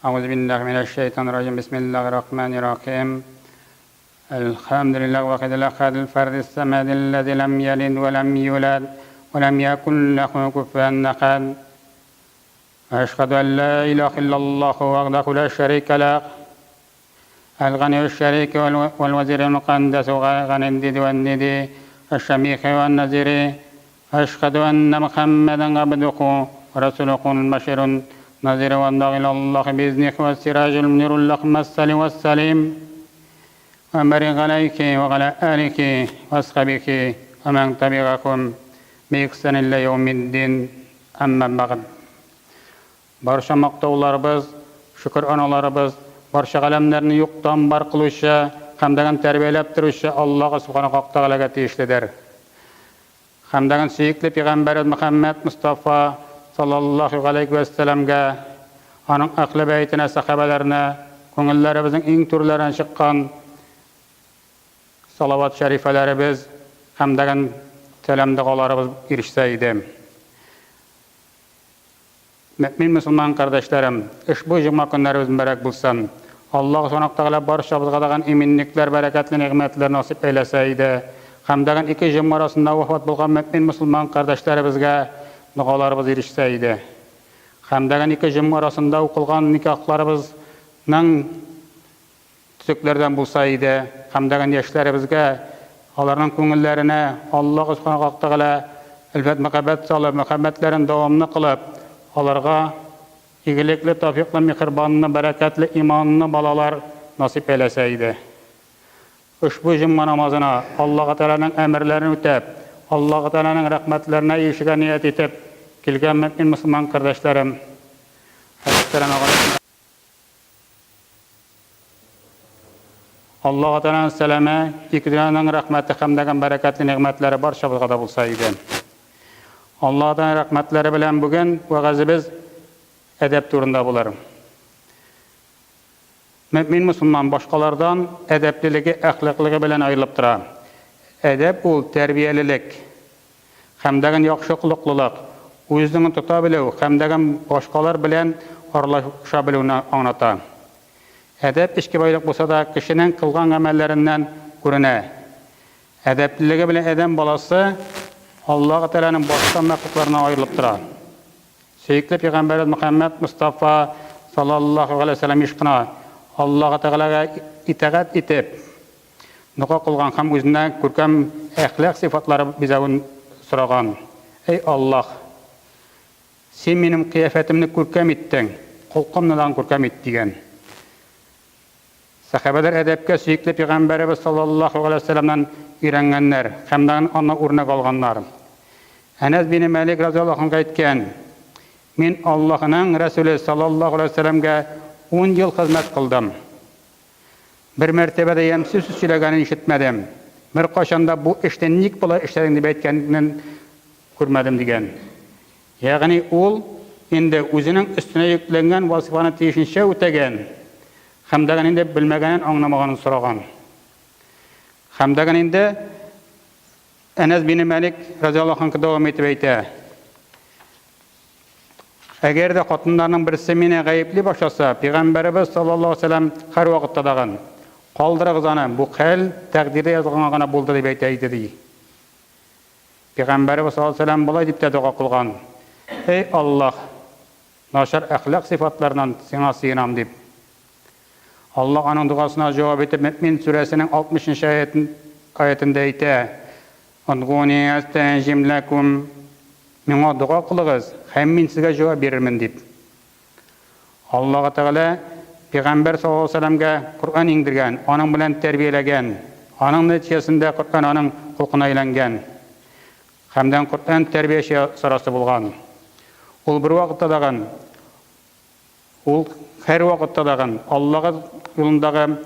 Әгъузу биллаһи минәш шәйтанир раҗим. Бисмиллаһир рахманир рахим. Әлхәмдүлиллаһ вахидил әхәдил фәрдис самәдил ләзи ләм ялид вә ләм юлад вә ләм якун ләху куфуән әхәд. Әшһәдү ән лә илаһа иллаллаһу вахдәһу лә шәрикә ләһ. Әл-Ганиюш шәрик вәл-Вәзирил мөкаддәсү ганидди вән-ниди әш-Шәмихи вән-Нәзири. Әшһәдү әннә Мөхәммәдән габдүһү вә рәсүлүһүл бәширун нәзиру вәд-даи иләллаһи биизниһи вәс-сираҗул мөнирул ләхмәс-сәли вәс-сәлим. Вә барик галәйһи вә галә алиһи вә асхабихи вә мән табигахум биихсанин илә яумиддин. Әмма бәгъд. Барча мактауларыбыз, шөкер аналарыбыз, барча галәмнәрне юктан бар кылучы һәм дәген тәрбияләп торучы Аллаһы Сүбхәнәһү Хак Тәгаләгә тиешледер. Һәм дәген сөекле пигамбәребез Мөхәммәд Мостафа саллаллаһу галәйһи вә сәләмгә, аның әһле бәйтенә, сәхабәләренә, күңелләребезнең иң түрләреннән чыккан салават шәрифәләребез һәм дәген сәлам-догаларыбыз ирешсә иде. Мөэмин мөселман кардәшләрем, ошбу җомга көннәребез мөбарәк булсын. Аллаһ Субханаһу Тәгалә барчабызга дагын иминлекләр, бәрәкәтле нигъмәтләр насыйп әйләсә иде. Һәм дагын ике җомга арасында вафат булган мөэмин мөселман кардәшләребезгә догаларыбыз ирешсә иде. Һәм дагын ике җомга арасында укылган никахларыбызның Төзекләрдән булса иде һәм дәген яшьләребезгә, аларның күңелләренә Аллаһ Субханаһу Тәгалә өлфәт-мәхәббәт салып, мәхәббәтләрен дәвамлы кылып, аларга игелекле, тәүфикълы, миһербанлы, бәрәкәтле, иманлы балалар насыйп әйләсә иде. Ошбу җомга намазына Аллаһ Тәгаләнең әмерләрен үтәп, Аллаһ Тәгаләнең рәхмәтләренә ирешергә ният итеп килгән мөэмин мөселман кардәшләрем, әссәламү галәйкүм. Аллаһы Тәгаләнең сәламе, ике дөньяның рәхмәте һәм дә бәрәкәтле нигъмәтләре барчабызга да булса иде. Аллаһы Тәгаләнең рәхмәтләре белән бүген вәгазебез әдәп турында булыр. Мөэмин мөселман башкалардан әдәплелеге, әхлаклыгы белән аерылып тора. Әдәп ул тәрбиялелек. Хәмдәген яхшы холыклылык, үзеңне тота белү, хәмдәген башкалар белән аралаша белүне аңлата. Әдәп эчке байлык булса да, кешенең кылган гамәлләреннән күренә. Әдәплелеге белән адәм баласы Аллаһы Тәгаләнең башка мәхлукларыннан аерылып тора. Сөекле пәйгамбәребез Мөхәммәд Мостафа саллаллаһу галәйһи ва сәлләм еш кына Аллаһы Тәгаләгә итагать итеп, Дога кылган һәм үзенә күркәм әхлак сыйфатлары бизәвен сораган, Әй Аллаһ! Син минем кыяфәтемне күркәм иттең, холкымны да күркәм ит, дигән. Сәхабәләр әдәпкә сөекле пәйгамбәребез саллаллаһу галәйһи ва сәлләмнән өйрәнгәннәр һәм дә аннан үрнәк алганнар. Әнәс бине Мәлик разыяллаһу анһу әйткән, Мин Аллаһының Рәсүле саллаллаһу галәйһи ва сәлләмгә ун ел хезмәт кылдым. Бер мәртәбә дә ямьсез сүз сөйләгәнен ишетмәдем. Беркайчан да бу эшне ник болай эшләдең дип әйткәнен күрмәдем, дигән. Ягъни ул инде үзенең өстенә йөкләнгән вазифаны тиешенчә үтәгән һәм дәген инде белмәгәнен, аңламаганын сораган. Һәм дәген инде Әнәс бине Мәлик разиаллаһу анһу дәвам итеп әйтә. Әгәр дә хатыннарның берсе мине гаепли башласа, пәйгамбәребез саллаллаһу алейһи ва сәлләм һәрвакытта тагын, Калдырыгыз аны, бу хәл тәкъдирдә язылганга гына булды, дип әйтә иде, ди. Пәйгамбәребез саллаллаһу алейһи ва сәлләм болай дип тә дога кылган, Әй Аллаһ, начар әхлак сыйфатларыннан Сиңа сыенам, дип. Аллаһ аның догасына җавап итеп Мөэмин сүрәсенең 60 нчы аятендә әйтә, Удгуни әстәҗиб ләкүм, Миңа дога кылыгыз, һәм мин сезгә җавап бирермен, дип. Аллаһы Тәгалә Пәйгамбәр саллаллаһу галәйһи ва сәлләмгә Коръән иңдергән, аның белән тәрбияләгән. Аның нәтиҗәсендә Коръән аның холкына әйләнгән. Һәмдән Коръән тәрбия чарасы булган. Ул бервакытта дагын Ул һәрвакытта дагын Аллаһы юлындагы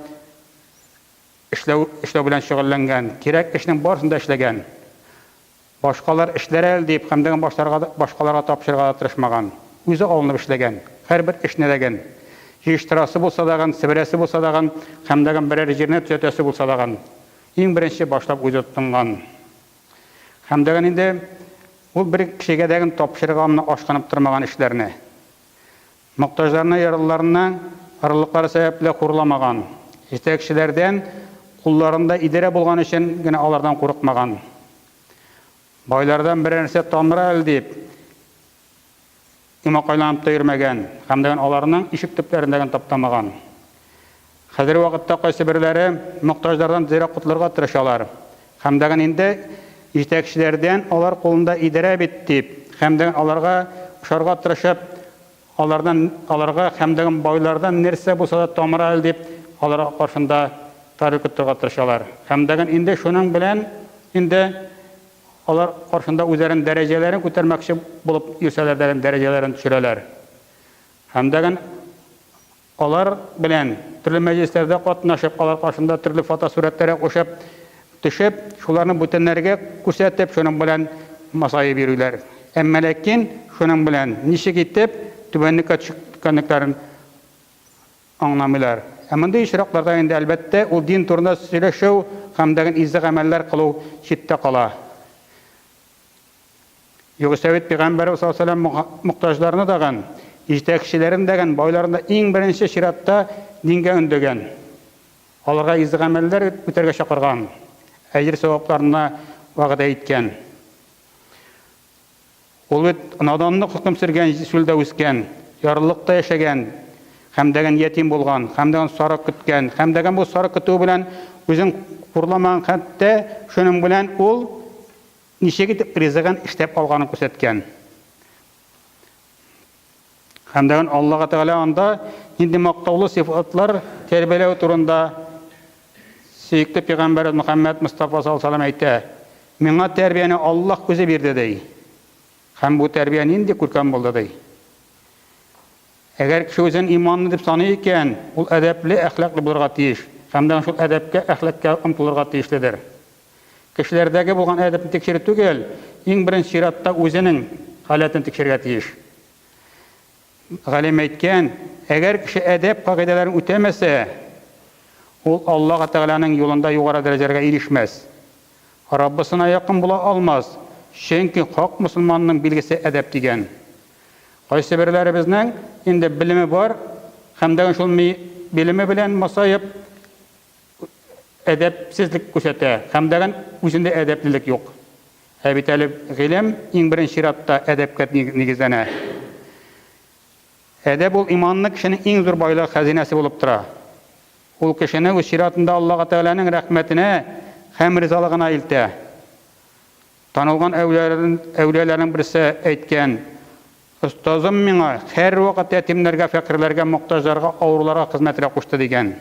эшләү эшләү белән шөгыльләнгән, кирәк эшнең барысын да эшләгән. Башкалар эшләр әле дип һәм дә башларга башкаларга тапшырырга да тырышмаган. Үзе алынып эшләгән. Һәрбер эшне дәген. Җыештырасы булса дагын, себерәсе булса дагын, һәм дәген берәр җирне төзәтәсе булса дагын. Иң беренче башлап үзе тотынган. Һәм дәген инде ул бер кешегә дәген тапшырырга ашкынып тормаган эшләрне. Мохтаҗларны ярлыларны ярлылыклары сәбәпле хурламаган. Җитәкчеләрдән кулларында идарә булган өчен генә алардан курыкмаган. Байлардан берәр нәрсә тамыра әле дип, йомакайланып та йөрмәгән һәм дә аларның ишек төпләрендә генә таптамаган. Хәзерге вакытта кайсыберләре мохтаҗлардан тизрәк котылырга тырышалар. Һәм дә инде җитәкчеләрдән алар кулында идарә бит дип, һәм дә аларга ошарга тырышып, алардан аларга һәм дә байлардан нәрсә булса да тамыра әле дип, алар каршында тарелка тотарга тырышалар. Һәм дә инде шуның белән инде Алар каршында үзләренең дәрәҗәләрен күтәрмәкче булып йөрсәләр дә, дәрәҗәләрен төшерәләр. Һәм дә алар белән төрле мәҗлесләрдә катнашып, алар каршында төрле фотосурәтләргә кушып төшеп, шуларны бүтәннәргә күрсәтеп, шуның белән масаеп йөриләр. Әмма ләкин шуның белән ничек итеп түбәнлеккә төшкәнлекләрен Аңламыйлар. Ә мондый очракларда инде, әлбәттә, ул дин турында сөйләшү һәм дә изге гамәлләр кылу читтә кала. Югыйсә бит Пәйгамбәребез саллаллаһу алейһи ва сәлләм мохтаҗларны дагын, җитәкчеләрен дәген, байларын да иң беренче чиратта дингә өндәгән. Аларга изге гамәлләр үтәргә чакырган, әҗер-савапларына вәгъдә иткән. Ул бит наданлык хөкем сөргән чүлдә үскән, ярлылыкта яшәгән, һәм дәген ятим булган, һәм дәген сарык көткән, һәм дәген бу сарык көтүе белән үзен хурламаган, хәтта шуның белән ул ничек итеп ризыгын эшләп алганын күрсәткән. Һәм дәген Аллаһ Тәгалә анда нинди мактаулы сыйфатлар тәрбияләү турында сөекле пәйгамбәребез Мөхәммәд Мостафа саллаллаһу алейһи ва сәлләм әйтә, Миңа тәрбияне Аллаһ үзе бирде, ди. Һәм бу тәрбия нинди күркәм булды, ди. Әгәр кеше үзен иманлы дип саный икән, ул әдәпле, әхлаклы булырга тиеш һәм дә шул әдәпкә, әхлакка омтылырга тиешледер. Кешеләрдәге булган әдәпне тикшерү түгел, иң беренче чиратта үзенең халәтен тикшерергә тиеш. Галим әйткән, әгәр кеше әдәп кагыйдәләрен үтәмәсә, ул Аллаһ Тәгаләнең юлында югары дәрәҗәләргә ирешмәс. Раббысына якын була алмас, чөнки хак мөселманның билгесе әдәп дигән. Кайсыберләребезнең инде белеме бар һәм дә шул белеме белән масаеп әдәпсезлек күрсәтә һәм дә үзендә әдәплелек юк. Ә бит әле гыйлем иң беренче чиратта әдәпкә нигезләнә. Әдәп ул иманлы кешенең иң зур байлыгы, хәзинәсе булып тора. Ул кешене үз чиратында Аллаһы Тәгаләнең рәхмәтенә һәм ризалыгына илтә. Танылган әүлияләрнең берсе әйткән, Остазым миңа һәрвакыт ятимнәргә, фәкыйрьләргә, мохтаҗларга, авыруларга хезмәт итәргә кушты, дигән.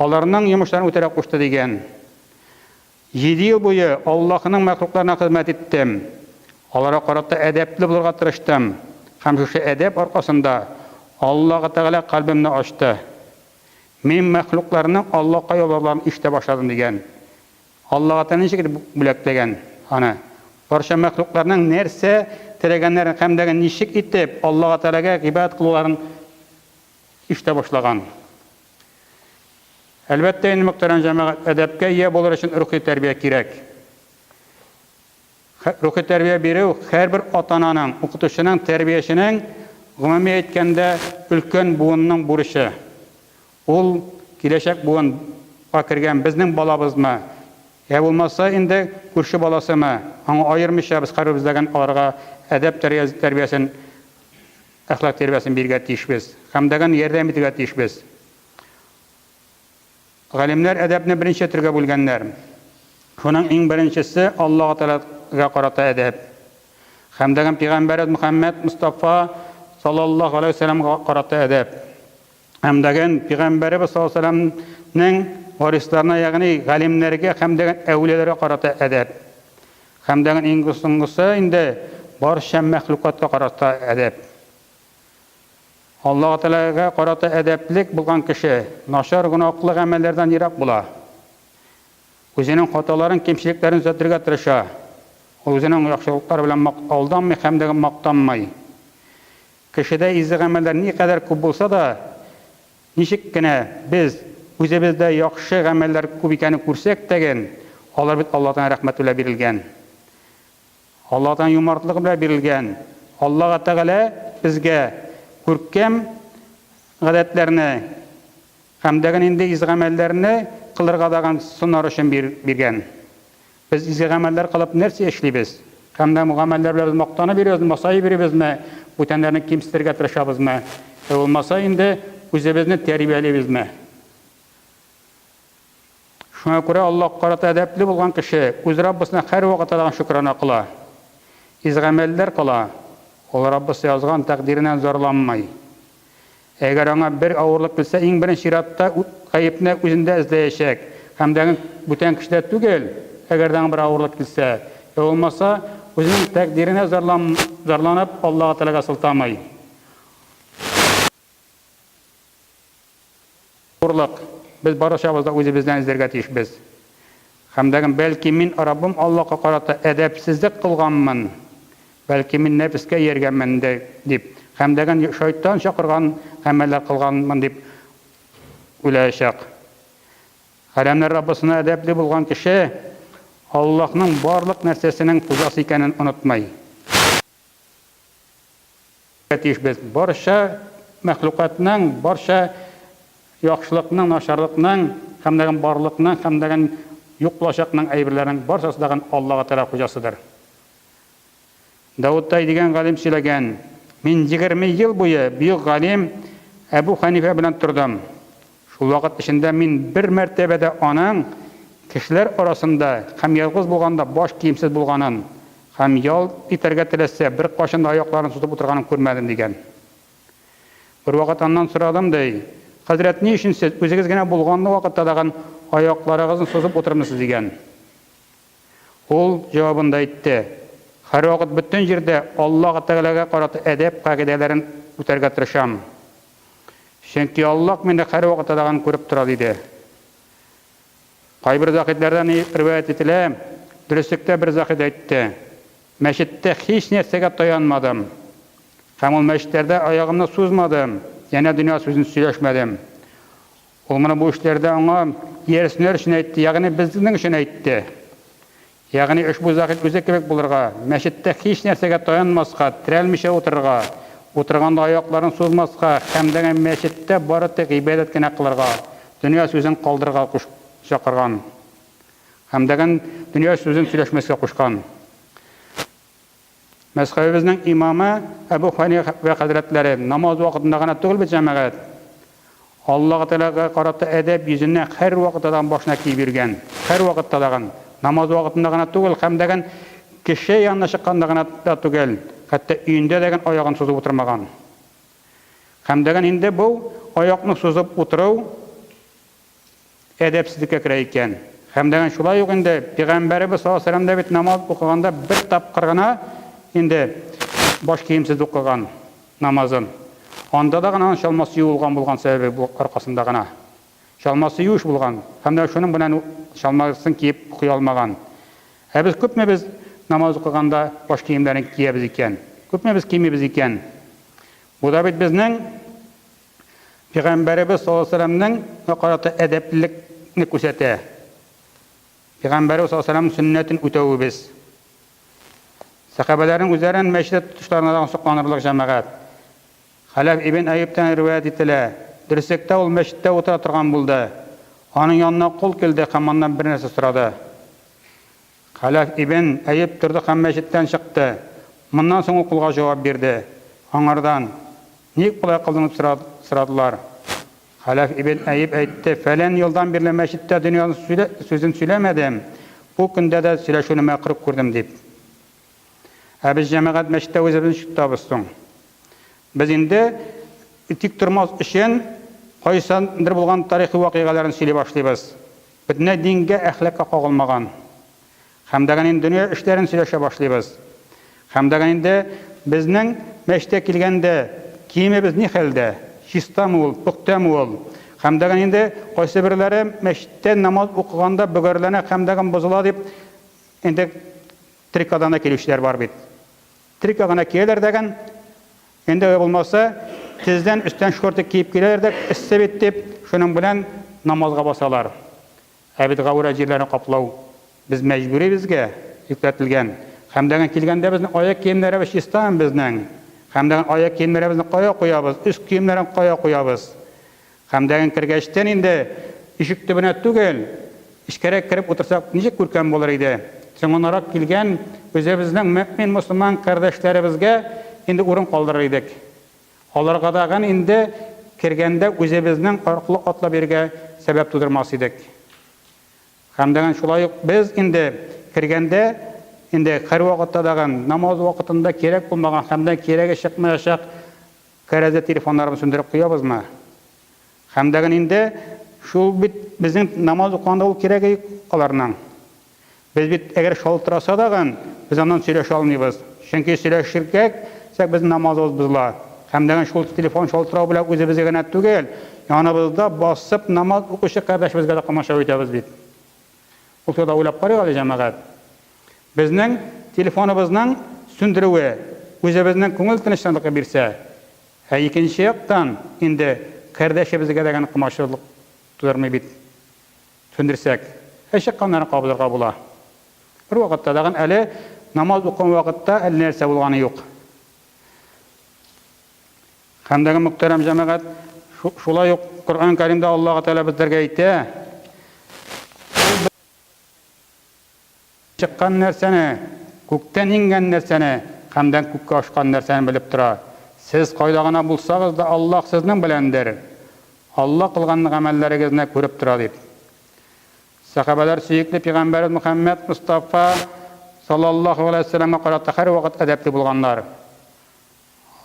Аларның йомышларын үтәргә кушты, дигән. Җиде ел буе Аллаһының мәхлукларына хезмәт иттем. Аларга карата әдәпле булырга тырыштым. Һәм шушы әдәп аркасында Аллаһы Тәгалә кальбемне ачты. Мин мәхлукларның Аллаһка ялваруларын ишетә башладым, дигән. Аллаһы Тәгалә ничек итеп бүләкләгән аны? Барча мәхлукларның нәрсә теләгәннәрен һәм дә ничек итеп Аллаһы Тәгаләгә гыйбадәт кылуларын ишетә башлаган. Әлбәттә инде, мөхтәрәм җәмәгать, әдәпкә ия булыр өчен рухи тәрбия кирәк. Рухи тәрбия бирү һәрбер ата-ананың, укытучының, тәрбияченең, гомуми әйткәндә, өлкән буынның бурычы. Ул киләчәк буынга кергән безнең балабызмы, йә булмаса инде күрше баласымы, аңа аермыйча без һәрберебездәген аларга әдәп тәрбиясен, әхлак тәрбиясен бирергә тиешбез һәм дәген ярдәм итәргә тиешбез. Галимнәр әдәпне берничә төргә бүлгәннәр. Шуның иң беренчесе, Аллаһы Тәгаләгә карата әдәп. Һәм дә пәйгамбәребез Мөхәммәд Мостафа саллаллаһу алейһи ва сәлләмгә карата әдәп. Һәм дә пәйгамбәребез саллаллаһу алейһи ва сәлләмнең варисларына, ягъни галимнәргә һәм дә әүлияләргә карата әдәп. Һәм дә иң соңгысы инде барча мәхлукатка карата әдәп. Аллаһ Тәгаләгә карата әдәплек булган кеше начар гөнаһлы гамәлләрдән ерак була. Үзенең хаталарын, кимчелекләрен төзәтергә тырыша. Ул үзенең яхшылыклары белән алданмый һәм дә мактанмый. Кешедә изге гамәлләр никадәр күп булса да, ничек кенә без үзебездә яхшы гамәлләр күп икәнен күрсәк тәген, алар бит Аллаһтан рәхмәт белән бирелгән. Аллаһтан юмартлык белән бирелгән. Аллаһ Тәгалә безгә күркәм гадәтләрне һәм дә инде изге гамәлләрне кылырга дагын сынар өчен биргән. Без изге гамәлләр кылып нәрсә эшлибез? Һәм дә бу гамәлләр белән без мактанып йөрибезме, масаеп йөрибезме, бүтәннәрне кимсетергә тырышабызмы? Ә булмаса инде үзебезне тәрбиялибезме? Шуңа күрә Аллаһка карата әдәпле булган кеше үз Раббысына һәрвакытта да шөкрана кыла. Изге гамәлләр кыла. Ул Раббысы язган тәкъдиреннән зарланмый. Әгәр аңа бер авырлык килсә, иң беренче чиратта гаепне үзендә эзләячәк һәм дә бүтән кешедә түгел, әгәр дә аңа бер авырлык килсә, я булмаса, үзенең тәкъдиренә зарланып, Аллаһы Тәгаләгә сылтамый. Хурлык, без барычабыз да үзебездән эзләргә тиешбез. Һәм дә бәлки мин Раббым Аллаһка карата әдәпсезлек кылганмын, бәлки мин нәфескә ияргәнмен, дип, һәм дә шайтан чакырган гамәлләр кылганмын дип уйлаячак. Галәмнәр Раббысына әдәпле булган кеше Аллаһның барлык нәрсәсенең хуҗасы икәнен онытмый. Тиешбез. Барча мәхлукатның, барча яхшылыкның, начарлыкның, һәм дә барлыкның, һәм дә юк булачакның әйберләренең барчасы да Аллаһы Тәгалә хуҗасыдыр. Давыд Тай дигән галим сөйләгән, Мин 20 ел буе бөек галим Әбү Хәнифә белән тордым. Шул вакыт эчендә мин бер мәртәбә дә аның кешеләр арасында һәм ялгыз булганда баш киемсез булганын һәм ял итәргә теләсә, беркайчан да аякларын сузып утырганын күрмәдем, дигән. Бервакыт аннан сорадым, ди, Хәзрәт, ни өчен сез үзегез генә булган вакытта тагын аякларыгызны сузып утырмыйсыз, дигән. Ул җавабында әйтте, Һәрвакыт бөтен җирдә Аллаһ Тәгаләгә карата әдәп кагыйдәләрен үтәргә тырышам. Чөнки Аллаһ мине һәрвакытта тагын күреп тора, диде. Кайбер заһидләрдән риваять ителә, Дөреслектә бер заһид әйтте, Мәчеттә һич нәрсәгә таянмадым. Һәм ул мәчетләрдә аягымны сузмадым, янә дөнья сүзен сөйләшмәдем. Ул моны бу эшләрдә аңа иярсеннәр өчен әйтте, ягъни безнең өчен әйтте. Ягъни ошбу заһид үзе кебек булырга, мәчеттә һич нәрсәгә таянмаска, терәлмичә утырырга, утырганда аякларын сузмаска һәм дә мәчеттә бары тик гыйбадәт кенә кылырга, дөнья сүзен калдырырга чакырган. Һәм дә дөнья сүзен сөйләшмәскә кушкан. Мәзхәбебезнең имамы Әбү Хәнифә хәзрәтләре намаз вакытында гына түгел бит, җәмәгать, Аллаһ Тәгаләгә карата әдәп йөзеннән һәрвакытта тагын башына киеп йөргән. Һәрвакытта тагын. Намаз вакытында гына түгел, һәм дәген кеше янына чыкканда гына да түгел, хәтта өендә дәген аягын сузып утырмаган. Һәм дәген инде бу аякны сузып утыру әдәпсезлеккә керә икән. Һәм дә шулай ук инде Пәйгамбәребез саллаллаһу алейһи ва сәлләм дә бит намаз укыганда бер тапкыр гына инде баш киемсез укыган намазын. Анда да гына аның чалмасы юылган булган сәбәбе бу аркасында гына. Чалмасы юеш булган һәм дә шуның белән чалмасын киеп укый алмаган. Ә без күпме без намаз укыганда баш киемнәрен киябез икән? Күпме без кимибез икән? Бу да бит безнең Пәйгамбәребез саллаллаһу алейһи ва сәлләмнең карата әдәплелекне күрсәтә. Пәйгамбәребез саллаллаһу алейһи ва сәлләмнең сөннәтен үтәвебез. Сәхабәләрнең үзләрен мәчеттә тотышларына да сокланырлык җәмәгать. Хәләф ибн Әюбтән риваять ителә, Дөреслектә ул мәчеттә утыра торган булды. Аның янына кол килде һәм аннан бер нәрсә сорады. Хәләф ибн Әюб торды һәм мәчеттән чыкты. Моннан соң ул колга җавап бирде. Аңардан, Ник болай кылдың дип сорадылар. Хәләф ибн Әюб әйтте, Фәлән елдан бирле мәчеттә дөньяның сүзен сөйләмәдем, бу көндә дә сөйләшүне мәкруһ күрдем, дип. Ә без җәмәгать мәчеттә үзебез ничек тотабыз соң? Без инде тик тормас өчен кайсандыр булган тарихи вакыйгаларын сөйли башлыйбыз. Бөтенләй дингә, әхлакка кагылмаган. Һәм дә инде дөнья эшләрен сөйләшә башлыйбыз. Һәм дә инде безнең мәчеткә килгәндә киемебез ни хәлдә? Чистамы ул, пөхтәме ул? Һәм дә инде кайсыберләре мәчеттә намаз укыганда бөгәрләнә һәм дә бозыла дип инде трикодан да килүчеләр бар бит. Трико гына кияләр дәген, инде булмаса, тездән өстән шортик киеп киләләр дә, эссе бит дип, шуның белән намазга басалар. Ә бит гаурә җирләрен каплау без мәҗбүри безгә йөкләтелгән. Һәм дә килгәндә безнең аяк киемнәребез чистамы безнең? Һәм дә аяк киемнәребезне кая куябыз, өс киемнәрен кая куябыз? Һәм дә кергәчтен инде ишек төбенә түгел, эчкәрәк кереп утырсак ничек күркәм булыр иде. Соңынарак килгән үзебезнең мөэмин-мосылман кардәшләребезгә инде урын калдырыр идек. Аларга тагын инде кергәндә үзебезнең аркылы атлап йөрергә сәбәп тудырмас идек. Һәм дәген шулай ук без инде кергәндә инде һәрвакытта тагын намаз вакытында кирәк булмаган һәм дә кирәге чыкмаячак кәрәзле телефоннарыбызны сүндереп куябызмы? Һәм дәген инде шул бит безнең намаз укыганда ул кирәге юк аларның. Без бит әгәр шалтыраса дагын, без аннан сөйләшә алмыйбыз. Чөнки сөйләшергә китсәк, безнең намазыбыз бозыла. Һәм дәген шул телефон шалтырау белән үзебезгә генә түгел, яныбызда басып намаз укучы кардәшебезгә дә комачау итәбез бит. Ул турыда уйлап карыйк әле, җәмәгать. Безнең телефоныбызның сүндерүе үзебезнең күңел тынычлыгы бирсә, ә икенче яктан инде кардәшебезгә дә генә комачаулык тудырмый бит. Сүндерсәк, ә чыкканнарын кабызырга була. Бер вакытта тагын әле намаз укыган вакытта әллә нәрсә булганы юк. Һәм дә мөхтәрәм җәмәгать, шулай ук Коръән Кәримдә Аллаһ Тәгалә безләргә әйтә, чыккан нәрсәне, күктән иңгән нәрсәне һәм дә күккә ашкан нәрсәне белеп тора. Сез кайда гына булсагыз да, Аллаһ сезнең беләндер. Аллаһ кылган гамәлләрегезне күреп тора, дип. Сәхабәләр сөекле пигамбәребез Мөхәммәд Мостафа саллаллаһу галәйһи вә сәлләмгә карата һәрвакыт әдәпле булганнар.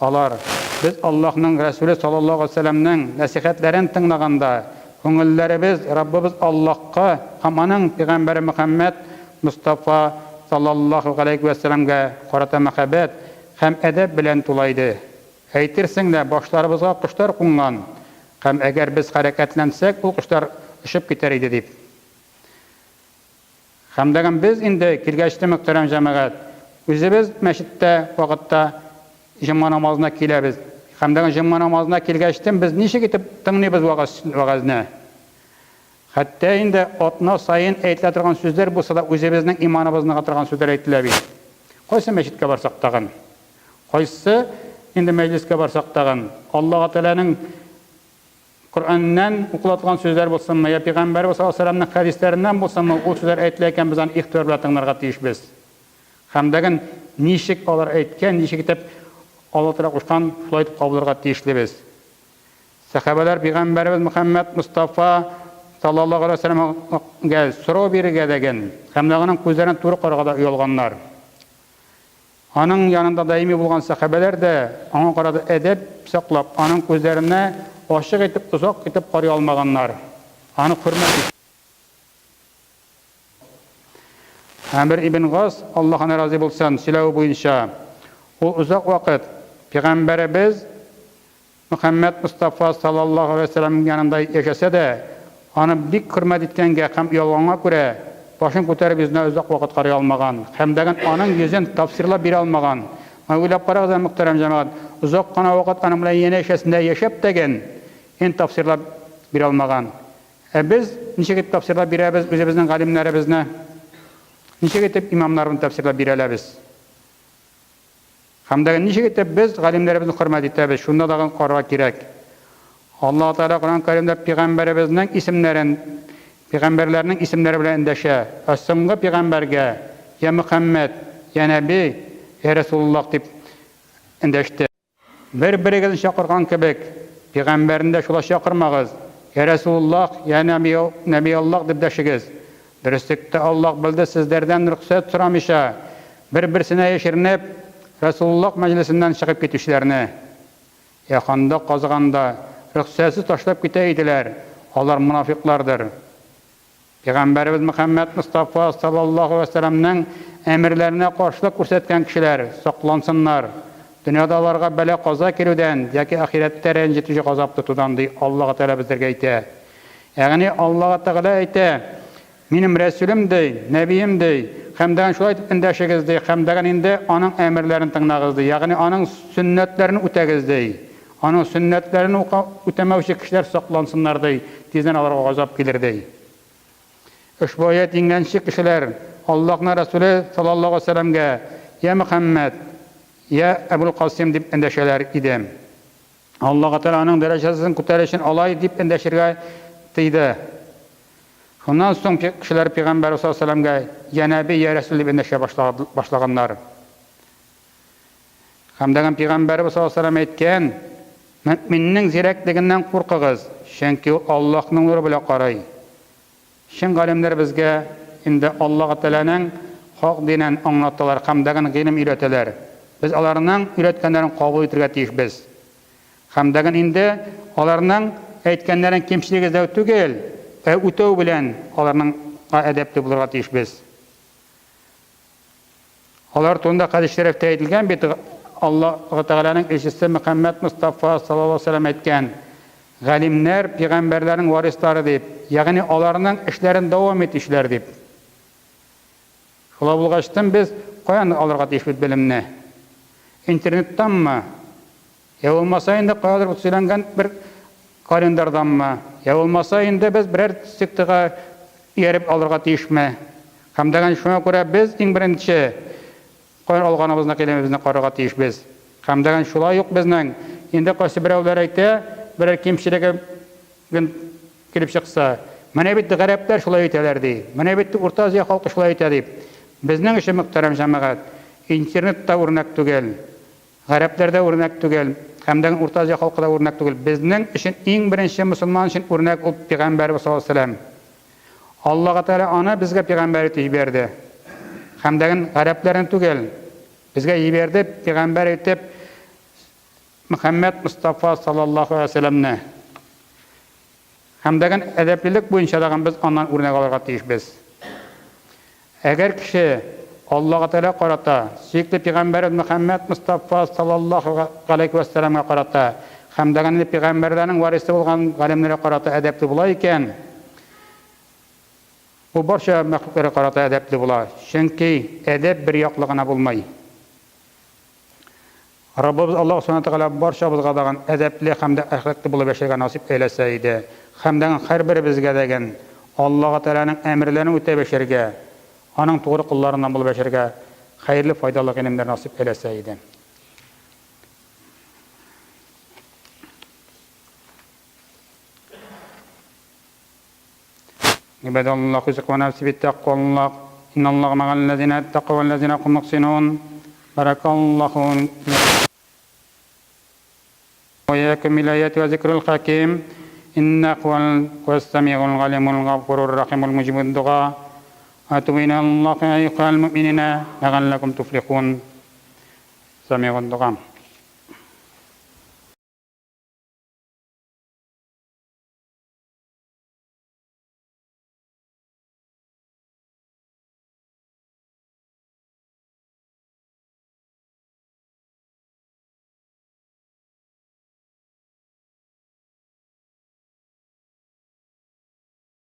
Алар, Без Аллаһның Рәсүле саллаллаһу галәйһи вә сәлләмнең нәсыйхәтләрен тыңлаганда, күңелләребез Раббыбыз Аллаһка һәм Аның пигамбәре Мөхәммәд Мостафа саллаллаһу галәйһи вә сәлләмгә карата мәхәббәт һәм әдәп белән тула иде. Әйтерсең лә, башларыбызга кошлар кунган, һәм әгәр без хәрәкәтләнсәк, ул кошлар очып китәр иде, дип. Һәм дәгән без инде килгәчте, мөхтәрәм җәмәгать, үзебез мәчеттә вакытта җомга намазына киләбез. Һәм дәгән җомга намазына килгәчтен без ничек итеп тыңлыйбыз вәгазь, вәгазьне? Хәтта инде атна саен әйтелә торган сүзләр булса да үзебезнең иманыбызны ныгыта торган сүзләр әйтелә бит. Кайсы мәчеткә барсак тагын? Кайсы инде мәҗлескә барсак тагын? Аллаһ Тәгаләнең Коръәннән укыла торган сүзләр булсынмы, я Пәйгамбәребез саллаллаһу алейһи ва сәлләмнең хәдисләреннән булсынмы, ул сүзләр әйтелә икән, без аны игътибар белән тыңларга тиешбез. Һәм дәген ничек алар әйткән, ничек итеп Алла Тәгалә кушкан, шулай итеп кабул итәргә тиешлебез. Сәхабәләр Пәйгамбәребез Мөхәммәд Мостафа саллаллаһу алейһи ва сәлләмгә сорау бирергә дәген һәм дә аның күзләренә туры карарга да оялганнар. Аның янында даими булган сәхабәләр дә аңа карата әдәп саклап, аның күзләренә ачык итеп, озак итеп карый алмаганнар, аны хөрмәт ит. Әмр ибн Гас, Аллаһ аннан разый булсын, сөйләве буенча, ул озак вакыт Пәйгамбәребез Мөхәммәд Мостафа саллаллаһу галәйһи вә сәлләм янында яшәсә дә, аны бик хөрмәт иткәнгә һәм оялганга күрә, башын күтәреп йөзенә озак вакыт карый алмаган һәм дәген аның йөзен тәфсирләп бирә алмаган. Менә уйлап карагыз әле, мөхтәрәм җәмәгать, озак кына вакыт аның белән янәшәсендә яшәп тәген ен тәфсирләп бирә алмаган. Ә без ничек итеп тәфсирләп бирәбез үзебезнең галимнәребезне? Ничек итеп имамнарны тәфсирләп бирә алабыз? Һәм дә ничек итеп без галимнәребезне хөрмәт итәбез, шунда тагын карарга кирәк. Аллаһ Тәгалә Коръән Кәримдә пигамбәребезнең исемнәрен пигамбәрләрнең исемнәре белән эндәшә. Ә соңгы пигамбәргә, Я Мөхәммәд, я Нәби, я Рәсулуллаһ дип эндәште. Бер-берегезне чакырган кебек, пигамбәрне дә шулай чакырмагыз, Я Рәсулуллаһ, я Нәби, Нәбиаллаһ дип дәшегез. Дөреслектә Аллаһ белде сезләрдән рөхсәт сорамыйча, бер-берсенә яшеренеп, Рәсулуллаһ мәҗлесеннән чыгып китүчеләрне. Йә хандак казыганда, рөхсәтсез ташлап китә иделәр, алар монафикълардыр. Пәйгамбәребез Мөхәммәд Мостафа саллаллаһу галәйһи вә сәлләмнең әмерләренә каршылык күрсәткән кешеләр саклансыннар, дөньяда аларга бәла-каза килүдән яки ахирәттә рәнҗетүче газап тотудан, ди Аллаһы Тәгалә безләргә әйтә. Ягъни Аллаһы Тәгалә әйтә, Минем Рәсүлем, ди, Нәбием, ди, һәм дәген шулай итеп эндәшегез, ди, һәм дәген инде аның әмерләрен тыңлагыз, ди, ягъни аның сөннәтләрен үтәгез, ди. Аның сөннәтләрен үтәмәүче кешеләр саклансыннар, ди, тиздән аларга газап килер, ди. Ошбу аять иңгәнче кешеләр Аллаһның Рәсүле саллаллаһу галәйһи ва сәлләмгә, Йә Мөхәммәд! Йә Әбул Касыйм дип эндәшәләр иде. Аллаһы Тәгалә аның дәрәҗәсен күтәрер өчен алай дип эндәшергә тыйды. Шуннан соң кешеләр пәйгамбәрбез саллаллаһу алейһи ва сәлләмгә Йә Нәби, йә Рәсүл дип эндәшә башлаганнар. Һәм дә пәйгамбәрбез саллаллаһу алейһи ва сәлләм әйткән, Мөэминнең зирәклегеннән куркыгыз, чөнки ул Аллаһның нуры белән карый. Чын галимнәр безгә инде Аллаһы Тәгаләнең хак динен аңлаталар һәм дәген гыйлем өйрәтәләр. Без аларның өйрәткәннәрен кабул итергә тиешбез. Һәм дәген инде аларның әйткәннәрен кимчелек эзләү түгел, ә үтәү белән аларның әдәпле булырга тиешбез. Алар турында хәдис шәрифтә әйтелгән бит, Аллаһы Тәгаләнең илчесе Мөхәммәд Мостафа саллаллаһу алейһи ва сәлләм әйткән, Галимнәр, пәйгамбәрләрнең варислары дип, ягъни аларның эшләрен дәвам итүчеләр дип. Шулай булгачтын без каян алырга тиешбез белемне? Интернеттанмы? Я булмаса инде каядыр сөйләнгән бер календарданмы? Я булмаса инде без берәр сектага ияреп алырга тиешме? Һәм дә шуңа күрә без иң беренче каян алганыбызны гыйлемебезне карарга тиешбез. Һәм дә шулай ук безнең инде кайсы берәүләр әйтә, берәр кимчелеге килеп чыкса, менә бит гарәпләр шулай әйтәләр ди, менә бит Урта Азия халкы шулай әйтә дип. Безнең өчен, мөхтәрәм җәмәгать, интернет та үрнәк түгел. Гарәпләр дә үрнәк түгел, һәм дә Урта Азия халкы да үрнәк түгел. Безнең өчен иң беренче мөселман өчен үрнәк ул пәйгамбәребез саллаллаһу алейһи ва сәлләм. Аллаһы Тәгалә аны безгә пәйгамбәр итеп җибәрде. Һәм дә гарәпләрне түгел, безгә җибәрде пәйгамбәр итеп Мөхәммәд Мостафа саллаллаһу алейһи ва сәлләмне. Һәм дә әдәплелек буенча да без аннан үрнәк алырга тиешбез. Әгәр кеше Аллаһы Тәгаләгә карата, сөекле пәйгамбәребез Мөхәммәд Мостафа саллаллаһу галәйһи вә сәлләмгә карата һәм дә инде пәйгамбәрләрнең варисы булган галимнәргә карата әдәпле була икән, бу барча мәхлукларга карата әдәпле була. Чөнки әдәп бер яклы гына булмый. Раббыбыз Аллаһ Субхана Тәгалә барчабызга дагын әдәпле һәм дә әхлаклы булып яшәргә насыйп әйләсә иде. Һәм дә һәрберебезгә дәген Аллаһы Тәгаләнең әмерләрен үтәп яшәргә, Аның тугры колларыннан булып яшәргә хәерле файдалы гыйлемнәр насыйп әйләсә иде. Гыйбадаллах узик ва нәфси биттәкъваллах. Инналлаһа мәгәлләзинә иттәкау вәлләзинә хум мухсинун. Баракаллаху وإياكم بالآيات وذكر الحكيم إنه هو السميع العليم الغفور الرحيم المجيب الدعاء وأتوب إلى الله أيها المؤمنين لعلكم تفلحون سميع الدعاء.